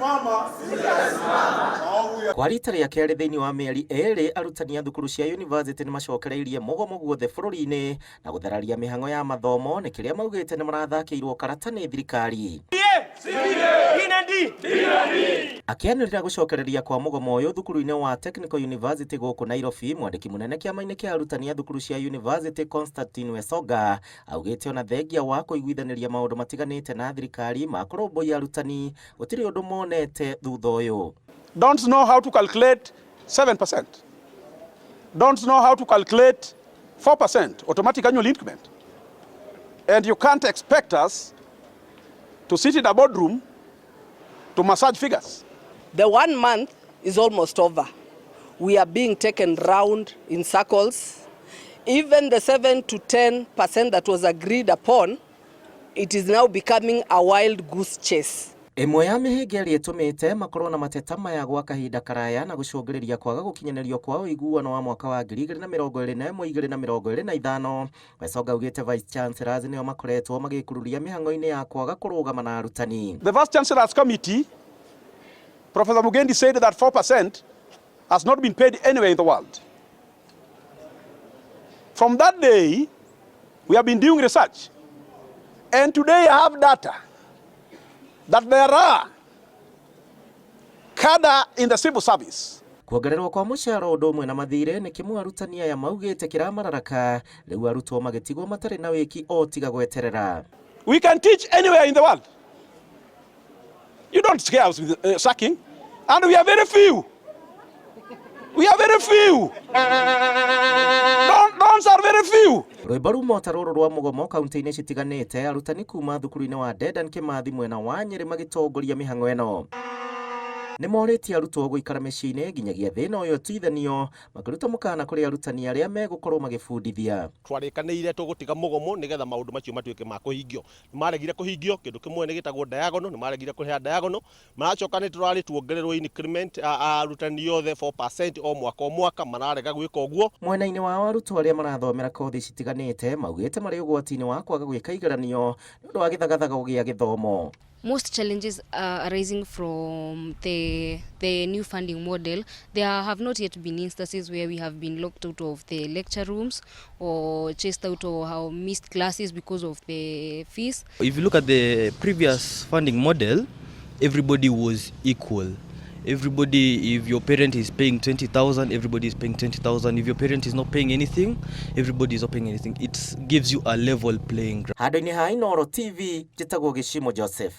Sitasimama, maovu ya Kwa rita rĩa kerĩ thĩinĩ wa mĩeri 2, arutani a thukuru cia university nĩ macokereirie mũgomo guothe bũrũri-inĩ na gũthararia mĩhang'o ya mathomo nĩ kĩrĩa maugĩte nĩ marathakĩirwo karata nĩ thirikari. Akĩanĩrĩra gũcokereria kwa mũgomo ũyũ thukuru-inĩ wa Technical University gũkũ Nairobi, mwandĩki mũnene kĩama-inĩ kĩa arutani a thukuru cia university Constantine Wesonga augĩte ona thengia wa kũiguithanĩria maũndũ matiganĩte na thirikari ma kũrũmbũiya arutani, gũtirĩ ũndũ monete thutha ũyũ. Don't know how to calculate 7%. Don't know how to calculate 4% automatic annual increment. And you can't expect us to sit in a boardroom to massage figures. The one month is almost over. We are being taken round in circles. Even the 7 to 10% that was agreed upon, it is now becoming a wild goose chase. Ĩmwe ya mĩhĩnga ĩrĩa ĩtũmĩte makorwo na mateta maya gwa kahinda karaya na gũcũngĩrĩria kwaga gũkinyanĩrio kwa ũiguano wa mwaka wa 2021 2025, Wesonga augĩte vice chancellors nĩo makoretwo magĩkururia mĩhang'o-inĩ ya kwaga kũrũgama na arutani. The Vice Chancellor's Committee, Professor Mugendi, said that 4% has not been paid anywhere in the world. From that day, we have been doing research. And today I have data that there are cadre in the civil service Kuongererwo kwa mũcara ũndũ ũmwe na mathirĩ nĩ kĩmwe arutani aya maugĩte kĩramararaka, rĩu arutwo magĩtigwo matarĩ na wĩki o tiga gweterera. We can teach anywhere in the world. You don't scare us with sacking. And we are very few. We are very few. Don't are very few. Rwĩmbo ruma ta rũrũ rwa mũgomo kaunti-inĩ citiganĩte, arutani kuma thukuru-inĩ wa Dedan Kimathi mwena wa Nyĩrĩ magĩtongoria mĩhang'o ĩno nĩ morĩtie arutwo gũikara mĩciĩ-inĩ nginyagia thĩna ũyũ ũtuithanio, makĩruta mũkana kũrĩ arutani arĩa megũkorwo magĩbundithia. Twarĩkanĩire tũgũtiga mũgomo nĩgetha maũndũ macio matuĩke ma kũhingio. Nĩ maregire kũhingio kĩndũ kĩmwe nĩ gĩtagwo diagonal. Nĩ maregire kũrĩha diagonal. Maracoka nĩ tũrarĩ tuongererwo increment arutani othe 4% o mwaka o mwaka, mararega gwĩka ũguo. Mwena-inĩ wao, arutwo arĩa marathomera kothi citiganĩte maugĩte marĩ ũgwati-inĩ wa kwaga gwĩka igeranio nĩ ũndũ wa gĩthagathago gĩa gĩthomo. Most challenges are arising from the new funding model. There have not yet been instances where we have been locked out of the lecture rooms or chased out or have missed classes because of the fees. If you look at the previous funding model, everybody was equal. Everybody, if your parent is paying 20,000, everybody is paying 20,000. If your parent is not paying anything, everybody is not paying anything. It gives you a level playing ground. Handũ-inĩ ha Inooro TV, njĩtagwo Gĩcimo Joseph.